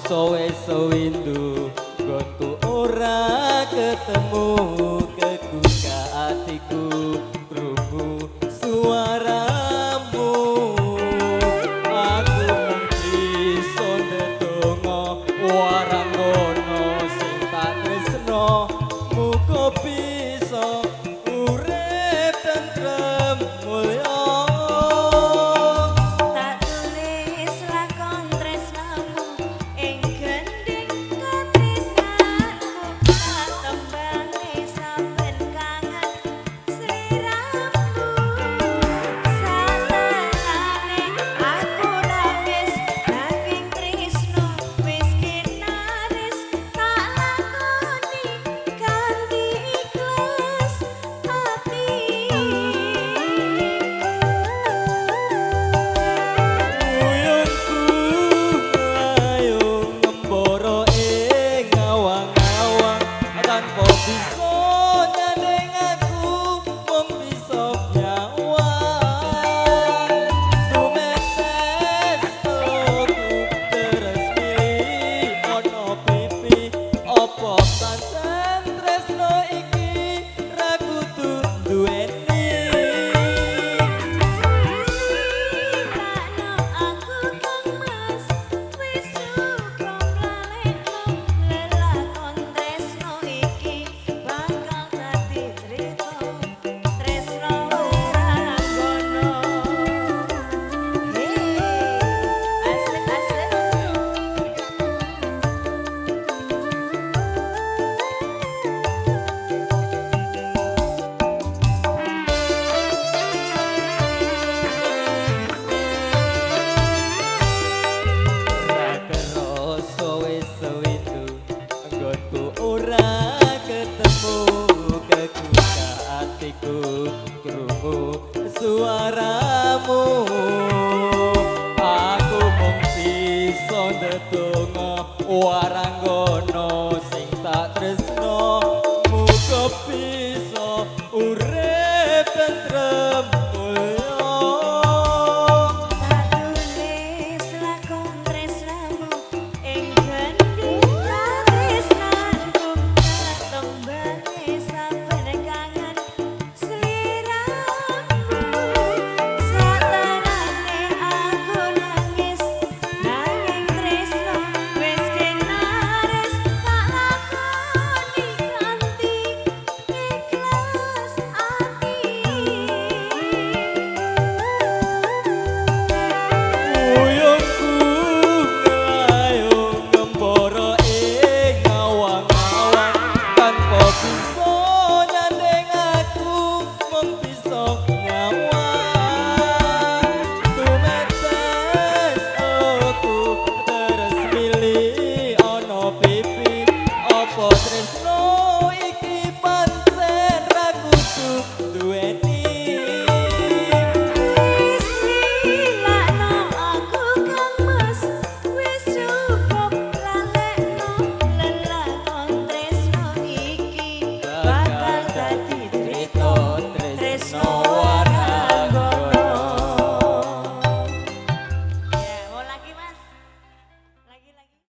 Rasa wis sewindu nggonku ora ketemu, keguga atiku krungu suaramu. Aku mung bisa ndedonga waranggono sing tak tresno, muga bisa urip tentrem mulya. Tak tulis lakon tresnamu ing gendhing katresnanmu, tak tembange saben kangen sliramu. Satenane aku nangis nanging tresno wis kinaris, tak lakoni kanthi ikhlas ati. Uyunku mlayu ngembara ing awang-awang, tanpa bisa nyanding aku mung bisa nyawang. Tumetes aku terus milih ana pipi, apa pancen tresno iki ra kudu duweni. Wis lilakno aku kang Mas, wis cukup lalekno lelakon tresno iki bakal dadi crita tresno waranggono. Hei, asik asik. Ra kerasa wis sewindu nggonku ora ketemu, keguga atiku krungu suaramu. Aku mung bisa ndedonga waranggono.